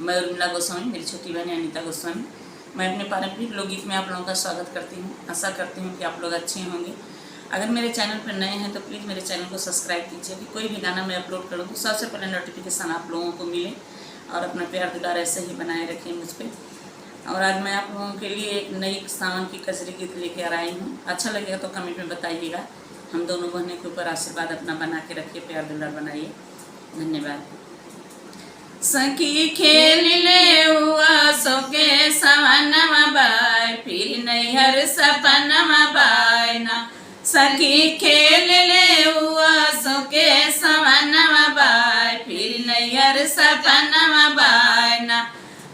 मैं उर्मिला गोस्वामी, मेरी छोटी बहन अनीता गोस्वामी। मैं अपने पारंपरिक लोकगीत में आप लोगों का स्वागत करती हूँ। आशा करती हूँ कि आप लोग अच्छे होंगे। अगर मेरे चैनल पर नए हैं तो प्लीज़ मेरे चैनल को सब्सक्राइब कीजिए कि कोई भी गाना मैं अपलोड करूँ तो सबसे पहले नोटिफिकेशन आप लोगों को मिले और अपना प्यार दुलार ऐसे ही बनाए रखें मुझ पर। और आज मैं आप लोगों के लिए एक नई सावन की कजरी गीत लेकर आई हूँ। अच्छा लगेगा तो कमेंट में बताइएगा। हम दोनों बहनों के ऊपर आशीर्वाद अपना बना के रखिए, प्यार दुलार बनाइए। धन्यवाद। सखी खेल ले हुआ सोके सवनमा बाय, फिर नैहर सपनमा बाय ना। सखी खेल ले हुआ सोके सवनमा बाय, फिर नैहर सपनमा बाय ना।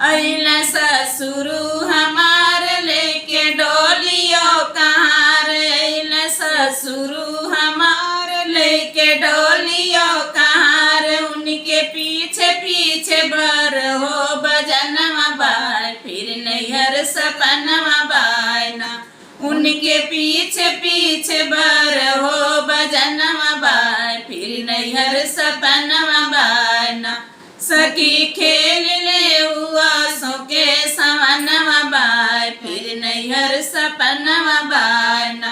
अइला ससुरु हमार लेके डोलियो कहाँ रे, अइला ससुरु हमार लेके डोलियो कहाँ रे, उनके पीछे पीछे बर हो बजनवा बाय, फिर नैहर सपनवा बाय ना। उनके पीछे पीछे बर हो बजनवा बाय, फिर नैहर सपनवा बाय ना। सखी खेल ले हुआ सोके सवनवा बाय, फिर नैहर सपनवा बाय ना।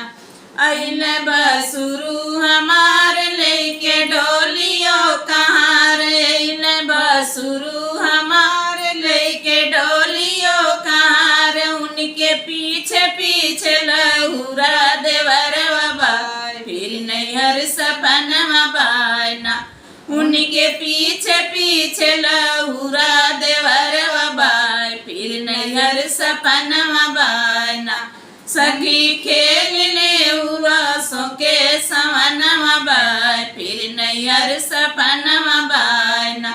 अइल बसुरु हमार लेके डोलियो कहाँ रे, अइल बसुरु हमार लेके डोलियो कहाँ रे, उनके पीछे पीछे लहुरा देवर बाय, फिर नैहर सपनवा बाय ना। उनके पीछे पीछे लहुरा देवर बाय, फिर नैहर सपनवा बाय ना। सखी खेल ले हुआ सोके सवनवा बाय, फिर नैहर सपनवा बाय ना।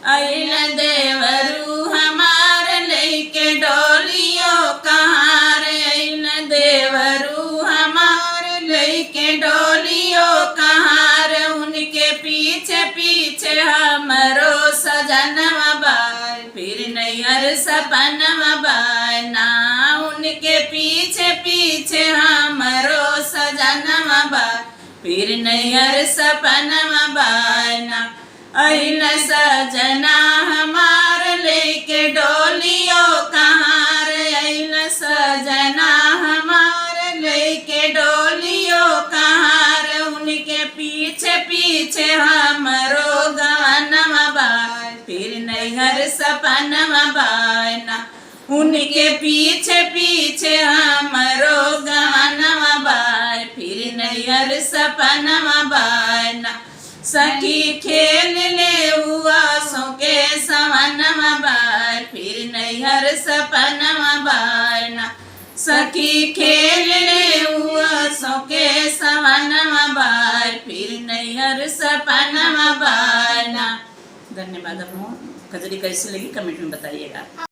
अइल देवरू हमार लेके डोलियो कहाँ रे, अइल देवरू हमार लेके डोलियो कहाँ रे, उनके पीछे पीछे हमरो सजनवा बाय, फिर नैहर सपनवा बाय ना। उनके पीछे पीछे हमरो सजनवा बाय, फिर नैहर सपनवा बाय ना। अइल सजना हमार लेके डोलियो कहाँ रे, अइल सजना हमार लेके डोलियो कहाँ रे, उनके पीछे पीछे हमरो गवनवा बाय, फिर नैहर सपनवा बाय ना। उनके पीछे पीछे हमरो गवनवा बाय, फिर नैहर सपनवा बाय ना। सखी खेल ले हुआ सोके सवनवा बाय, फिर नैहर सपनवा बाय ना। सखी खेल ले हुआ सोके सवनवा बाय, फिर नैहर सपनवा बाय ना। धन्यवाद। आप कजरी कैसी लगी कमेंट में बताइएगा।